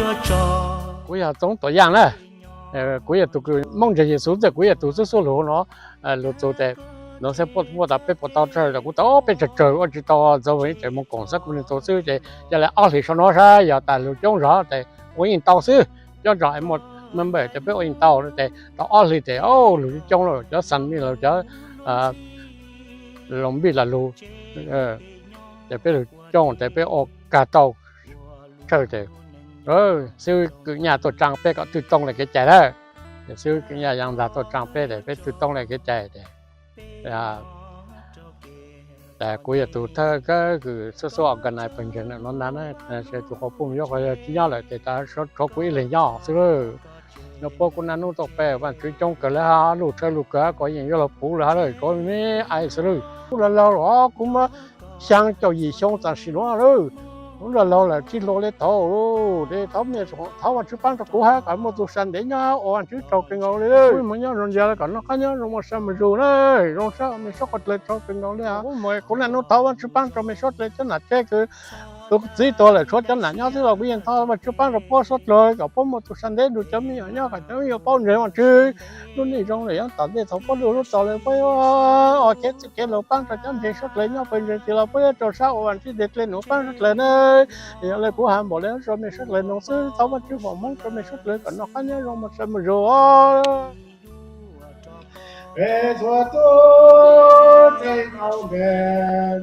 Kuv yog Txoov Tuam Yaj na, kuv yog tus kws mooj ntseeg Yexus, ntxawm kuv yog tus xub xub lug no, lug txug tes no xwb, puab tas peb puas tau tsawg, kuv tas peb tsawg tsawg ua tsis tau, txog ib tsev moog koom xab kuv neeg txug xwb ces ca le ob hlis sau no sab yog tas lug coob zog tes ua yeej tau xwb, coob zog muaj member tes peb ua yeej tau tes tau ob hlis tes lug coob lawm, cov xas npij los cov loos npij los lug, ces peb lug coob tes peb ua kag tau tsawg tes xib hwb Kws Nyaj tuaj tsaa peb kom twg too le kev cai lawm. Ces xib hwb Kws Nyaj yog ntag tuaj tsaa peb tes peb twg too le kev cai tes kuv yog tus thawj kws xub xub organize pawg ntseeg no ntag na, tus qhov puj yuav qhov yog tsis nyob lawm tes tas tshuav kuv ib leeg nyob xwb lawm. No puab kuv naj nub tuaj peb Vaajtswv coob kawg le hab, luj tshawj luj kawg hab, koj yeej yuav luag puv lawm hab lawm, tshuav me me xwb lawm. Kuv laug laug los kuv muab xyaa caum yim xyoo tam sim nuav lawm, kuv laug laug lawm tsis hluas le thaud, tes thov Vaajtswv paab rua kuv hab kom muaj tug sa ntev nyob ua Vaajtswv tsaug kawg nkaus le. Kuv moog nyob zoo ntsia kom noj qab nyob zoo muaj sa muaj zug na, zoo sab me suab qhov dlev tsaug kawg nkaus le. Kuv moog kuv naj nub thov Vaajtswv paab rua me suab dlev cov nam tsev kws tus txiv tuag lawm tshuav cov nam nyob xwb los kuv yeej thov Vaajtswv paab rua puab suav dlawg kom puab muaj tug sa ntev nrug cov me nyuam nyob kom cov me nyuam paub ntseeg Vaajtswv. Lub neej zoo lawm yav tom ntej thaum puab lug lub txaus le puab ua kev txwj kev laug paab rua cov ntseeg suav dlawg nyob pawg ntseeg txhia los puab yuav rua sab ua Vaajtswv dlev dlev nuav paab suav dlawg na. Yog le kuv has npaum le rua me suav dlawg noog xwb, thov Vaajtswv foom hmoob rua me suav dlawg kom noj qab nyob zoo muaj sa muaj zug. Peb txhua tug tseem tau npe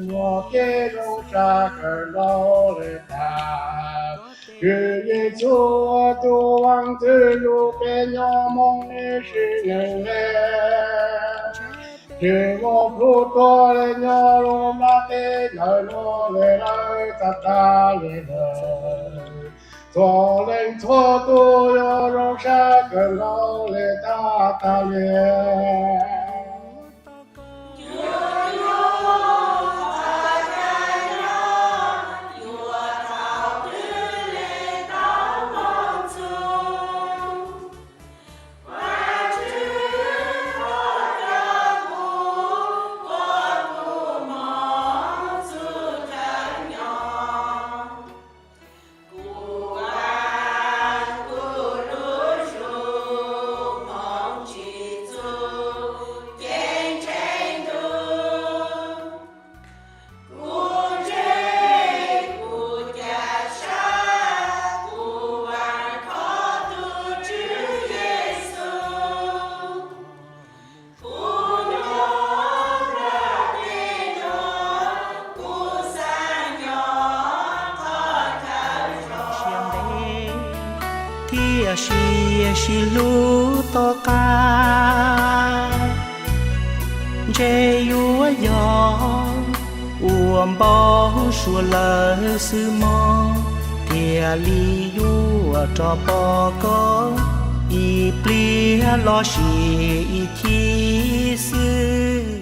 muaj kev zoo sab kawg nkaus le tag. Kws Yexus tug vaaj txwv yug peb nyob moog ib sim neej le. Tsis muaj plhu tuag le nyob lub nplaj teb chaws nuav le lawm tag tag le lawm. Txhua leej txhua tug yuav zoo sab kawg nkaus le tag tag le. Tiam sis sib hlub tom qab ntshe yuav yog ua npau suav lawm xwb mog, thiaj li yuav rov pom koj ib pliag los sis ib chim xwb.